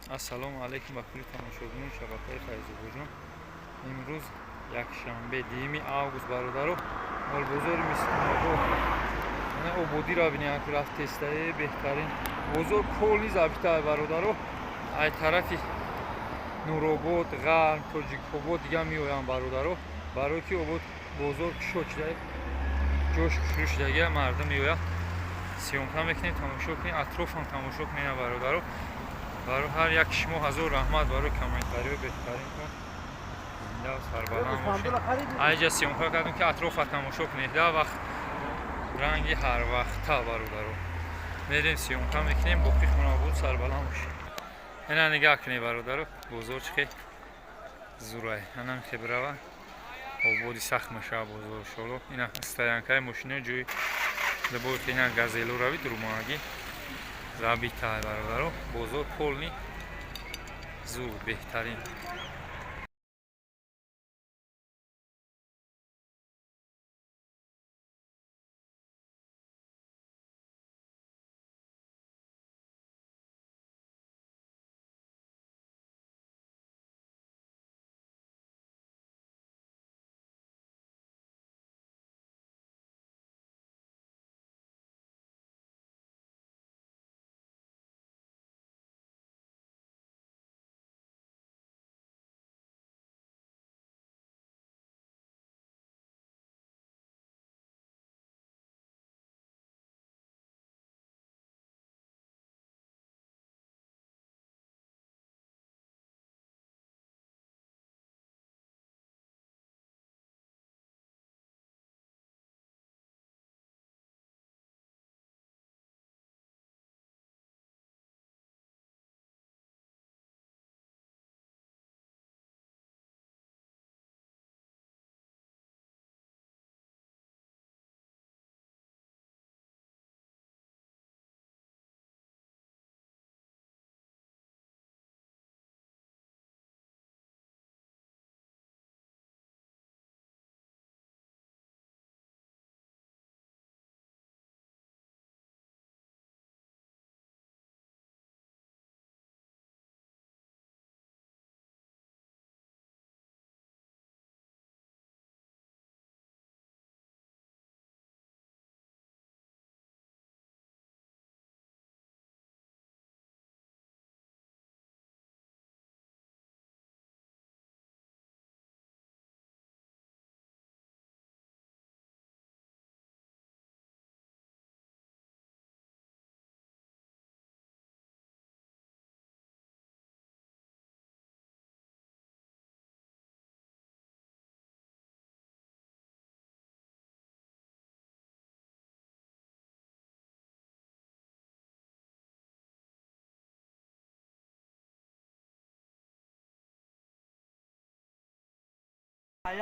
Ассалому алайкум ба кулли тамошобинон шабакаи Файзобоҷон. Имрӯз якшанбе, 2 август, бародаро, молбозори Мискинобод. Ана ободиро бинед, ки рафтестае, беҳтарин бозор, полный забита, бародаро. Ай тарафи Нуробод, Ғарм, Тоҷикобод дига меоянд, бародаро, барое ки обод бозор кушод шуда, ҷош хушрӯ шудагия, мардум меояд. Съёмка мекунем, тамошо кунем, атрофам тамошо кунем, бародаро. Барои ҳар як шумо ҳазор раҳмат барои комментариҳои беҳтаринтон. Зинда сарбаланд бошед. Айҷа съёмка кардем, ки атрофа тамошо кунед. Да вақт ранги ҳарвақта, бародаро, мерем, съёмка мекунем, боқӣ хонабуд, сарбаланд бошед. Ина нигаҳ кунед, бародаро, бозор чӣ хел зурай. Анам хебрава ободи сахт мешава бозор, иншолло. Ина стоянкаи мошино, ҷои либои, ина газело равид, румоагӣ забита, бародаро, бозор полный зур, беҳтарин.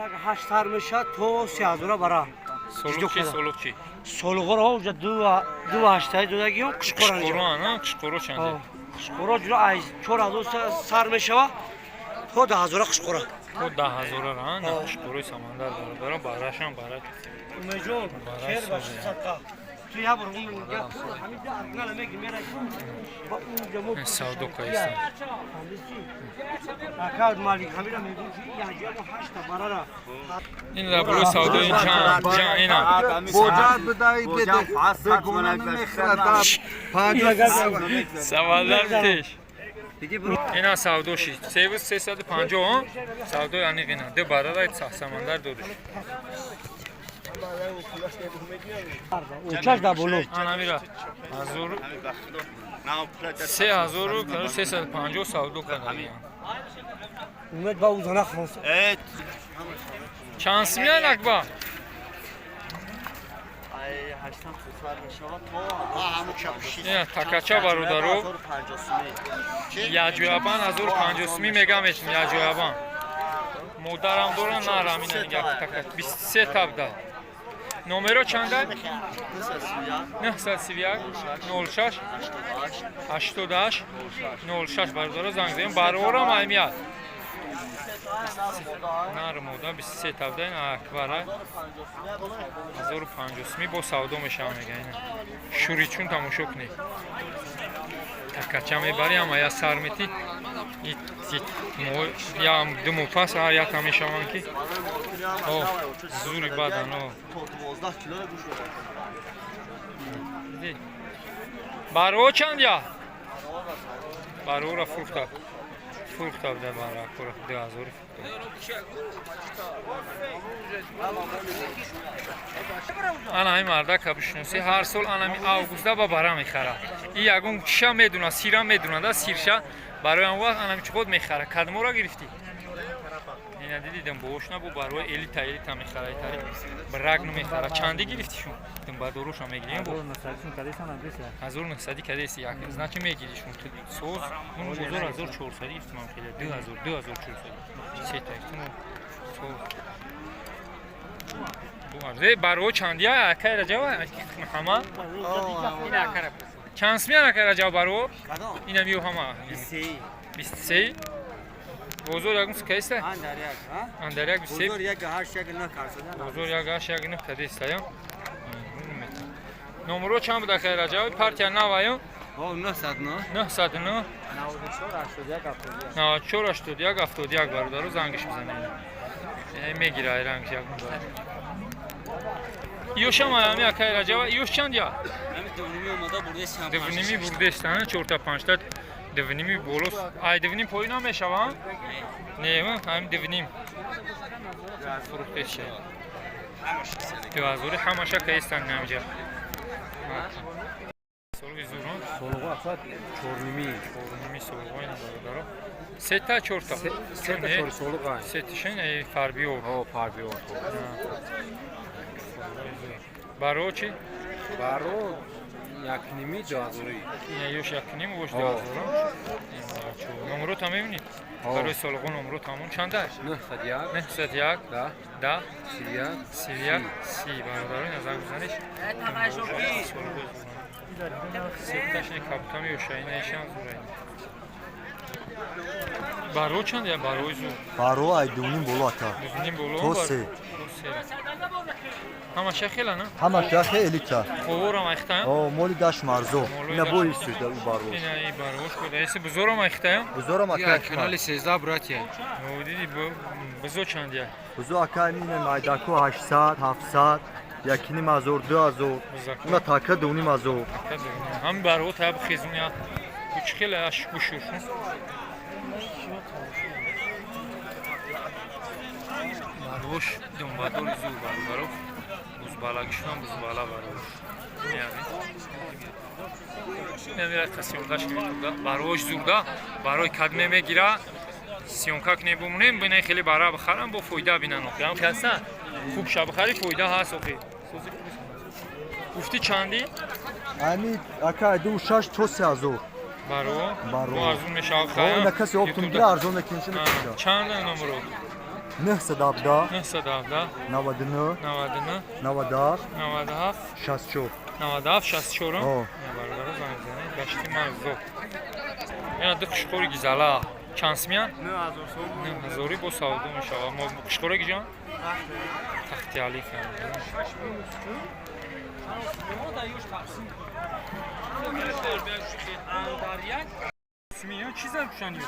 Як ҳашт сар мешавад то 3000-а бара. Солуқ чи, солуқ чи? Солуғоро уҷа ду ҳаштаи додагиён, қушқора. Қушқоро, ана қушқоро чанд? Қушқоро ҷура ай 4000 сар мешава то 10 000-а қушқора. То 10 000-ара, на қушқорои самандар, бародаро, барашам бара. Умеҷон, хер баши, садқа. Ту я бор ҳамин меги мера. Савдо кайсан. Ака Малик, ҳамира мегӯм, ки яҷа мо ҳашта барара. Ин рабуло савдои ҷан ҷан ина. Боҷат бидаи, бегона намехӯрад. Самандар пеш. Ина савдо шид. Севу 350, савдои аниқ ина. Ду барара самандар додиш. Учаш да боло. Анамира. Ҳазор 3350 савдо кардагиям. Умед ба узана хонс. Чанд симян, Акба? Такача, бародаро, яҷоябан 1050 суми мегам метим, яҷоябан. Модарам дорам, нарам, ина нигаҳ, така 23 табда. Номеро чанда? 931 06 88 06, бародаро, занг занем. Барорам аймият. Нар мода 23 табда, ин акбара 1050 суми бо савдо мешава, мега ина. Шуричун тамошо кунед. Такача мебарӣ, ама я сар метӣ, ям 2 моҳ пас ҳар якам мешаванд ки о зури бадан о. 12 кило гӯшт дорад. Дидӣ? Баро чанд я? Барора фурӯхта. Фурӯхта буда баракора 2000 фурӯхта. Ана ҳамин мардака бишиносӣ, ҳар сол анами августда ба бара мехарад. И ягон чиша медуна, сира медуна да сирша барои он вақт анами чиқод мехара. Кадмора гирифтӣ? Ина дидидам бош набу барои элита элита мехара, итари брак намехара. Чанди гирифтӣ шун? Думбадоруша мегирем бо. 1900 кадеси як. Значит мегирӣ шун. Соз, он бозор 1400 гирифтам ман хеле. 2000, 2400. Сета гирифтам. Соз. Бу баро чандия акай Раҷава ҳама? Чанд смян акай Раҷава баро? Инам ю ҳама. 23. Бозор ягон скайста? Андар як 23. Бозор 1 8 1 9 карсада. Бозор 1 8 1 9 кадеста я. Номеро чанд буда акай Раҷава? Партия наваю? 909. 909. 94 81 71. 94 81 71 бародаро зангиш бизанед. Мегира ай рангш ягон бар. Ёшам ами акай Раҷава, ёш чанд я? Ами дувними омада бурдест. Дувними бурдест, ана чорта панҷта дувними болос. Ай дувним поин намешава? Не, ҳамин дувним. Фурӯхтеша. 2000 ҳамаша каистан намҷа. Солги зурон? Солго аксад чорними. Чорними солго ина бародаро. Сета чорта. Сета чор солго. Сетишен эй фарбио. О, фарбио. Баро чи? Баро якними 2000. Ина ёш якним вош 2000. Номро там мебинӣ? Барои солго номро тамон чанда? 901. 901. 10. 10. 31. 31. 30 бародаро ина занг бизаниш. Сеташни кабутами ёша ина ишам зура. Баро чанд я барои зур? Баро ай дувним боло ака. Дувним боло? То се. То се. Ҳамаша хела на? Ҳамаша хе элита. Ховорам айхтаям? О, моли даш марзо. Ина бои сюда у баро. Ина и барош куда. Эси бузорам айхтаям? Бузорам ака. Канали 13 братья. О, диди бузо чанд я? Бузо ака ина майдако 800, 700, 1,5 ҳазор, 2 ҳазор. Уна така 2,5 ҳазор. Ҳам баро таб хезун я. Куч хела аш гушуш. Барош думбадори зур бародаро. Бузбалагишон бузбала барош. Намира касиёнкаш гирифта. Барош зурда, барои кадме мегира. Сиёнка кне бумонем, бина хеле бара бихарам бо фоида бинан охи. Ҳам каса хуб ша бихари фоида ҳаст охи. Гуфти чанди? Ами ака 2,6 то 3 ҳазор. Баро? Баро. Бо арзун мешавад О, ина каси оптум гира арзон мекуниш мекуниш. Чанд номро? 917. 917. 99. 99. 97. 97. 64. 97 64. О. Бародаро занг бизанед. Дашти марзо. Ина ду қушқори гизала. Чанд смян? 9000 сом. 9000 бо савдо мешавад. Мо қушқори гиҷон? Тахти Али. Смеё, чӣ зар пушани?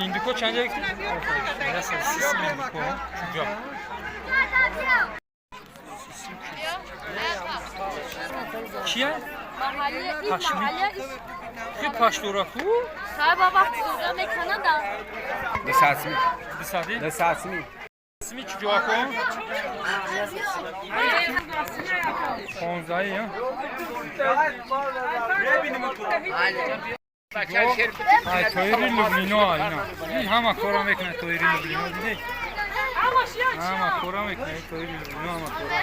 Индуко чанд як? Сисим индуко, чуҷа. Чия? Пашми. Хи паштура ху? Ха, вақт зуда мекунада. Десасми. Десади? Десасми. Сми чуҷоако? 15 я? Ай, тоири Люблино ина. Ин ҳама кора мекунад тоири Люблино, дидӣ? Ҳама кора мекунад тоири Люблино, ҳама кора.